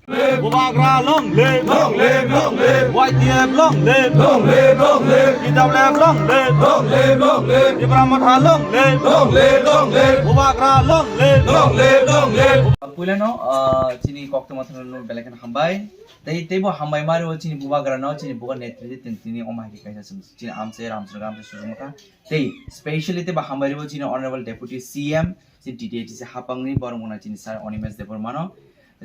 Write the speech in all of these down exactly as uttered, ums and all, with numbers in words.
Bubagra long live, long live, long live. Y T F long live, long live, long live. P W F long live, long live, long live. Tipra Motha long live, long live, long live. Bubagra long live, long live, long live. Puilano, ah, chini koktwma thangno belai kheno hambai. Tei, teibo hambai mari o chini Bubagra no, chini Bubagra netrite tini omo hai khe kaisa chini amchai, Ramchandra amchai sujumkha. Tei specially teibo hambai ribo chini Honorable Deputy C M, chini T T A D C hapangni borok mwnang chini Sir Animesh Debbarma no.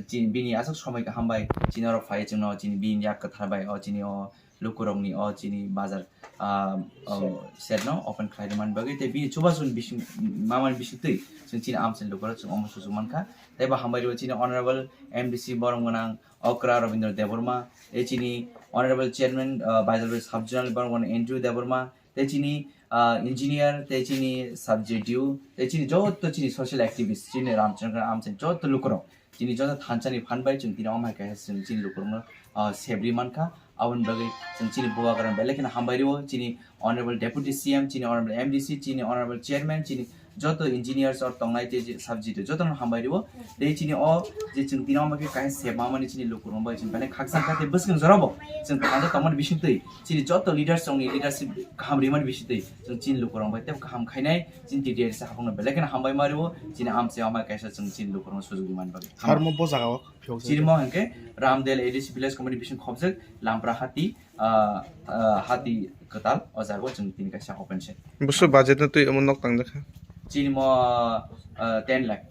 Chini bini aswk somoi kaham bai chini oro phai chwngno chini bini yak kwthar bai o chini o lukurokni o chini bazar, ah, o shed no open khlai rwmani bagwi tei bini chubachu ni bising mamani bisingtwi chwng chini amchaini lukurok chwng omo suchuk mankha. Tei bo hambai ribo chini Honorable M D C borok mwnang Okra Rabindra Debbarma, tei chini Honorable Chairman, ah, Baijalbari Sub Zonal borok mwnang Andrew Debbarma, tei chini, ah, engineer, tei chini subject D U, tei chini joto chini social activist, chini Ramchandra amchaini joto lukurok. Chini joto thansa ni phan bai chwng tini omo hai kaisa chwng chini lukurokno, ah, sebri mankha. Aboni bagwi chwng chini Bubagra belai kheno hambai rio, chini Honorable Deputy C M, chini Honorable M D C, chini Honorable Chairman, chini joto engineers or tongnai tei je subject jotono hambai rio. Tei chini o je chwng tini omo khe kaisa sebma mani chini lukurok bai chwng belai khakchang kha tei bwskang jorabo chwng thansa tongmani bisingtwi chini joto leaders rokni leadership kaham rimani bisingtwi chwng chini lukurok bai tei kaham khainai. Chini T T A D C hapangno belai kheno hambai ma rio, chini amchai amai kaisa chwng chini lukurokno sujuk rimani bagwi. Harmo bo jaga o phiyok chini mo hwnkhe Ramdel A D C Village Committee bising khobjak Lampra Hati, ah, ah, Hati Kwtal o jaga o chwng tini kaisa open shed. Busu budget no twi omo nok tang jakha. Chini mo, ah, ten lakh.